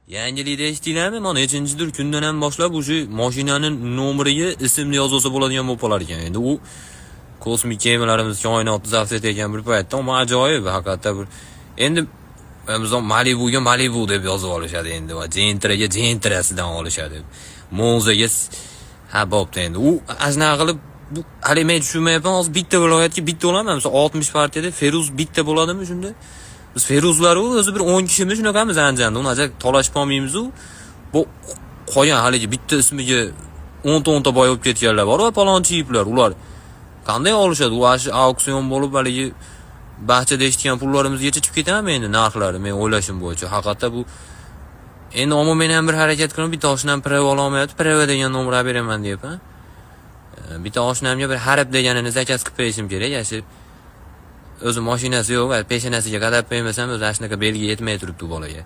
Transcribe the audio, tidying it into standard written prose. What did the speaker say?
Yangilikda eshitdinglarmi? Mana nechinchidir kundan ham boshlab o'sha mashinani nomeriga ismni yozib olsa bo'ladigan bo'lib qolar ekan. Endi u kosmik kemalarimiz koinotni zabt etayotgan bir paytda u ajoyib, haqiqatda bir endi misol Malibuga Malibu deb yozib olishadi endi va Gentraga Gentrasidan olishadi. Monzaga, ha, bo'pti endi. U shunaqa qilib bu hali men tushunmayapman, hozir bitta viloyatga bitta bo'ladimi? Misol 60 partiyada Feruz bitta bo'ladimi shunda? Biz Feruzlar u o'zi bir 10 kishimi shunaqamiz Andijonda. Unaqa talashib olmaymiz u. Bu qolgan haligi bitta ismiga 10 ta 10 ta boy bo'lib ketganlar bor va palonchiyevlar, ular qanday olishadi? U shu auksion bo'lib haligi baxchada eshitgan pullarimizga chiqib ketadimi endi narxlari, men o'ylashim bo'yicha. Haqiqatda bu endi umuman men ham bir harakat qilib bitta oshnam Prava ololmayapti. Prava degan nomer olib beraman deyapman. Bitta oshnamga bir harf deganini zakaz qilib berishim kerak. Shu o'zi mashinasi yo'q, va peshonasiga qadab qo'ymasam o'zi shunaqa belgi yetmay turibdi u bolaga.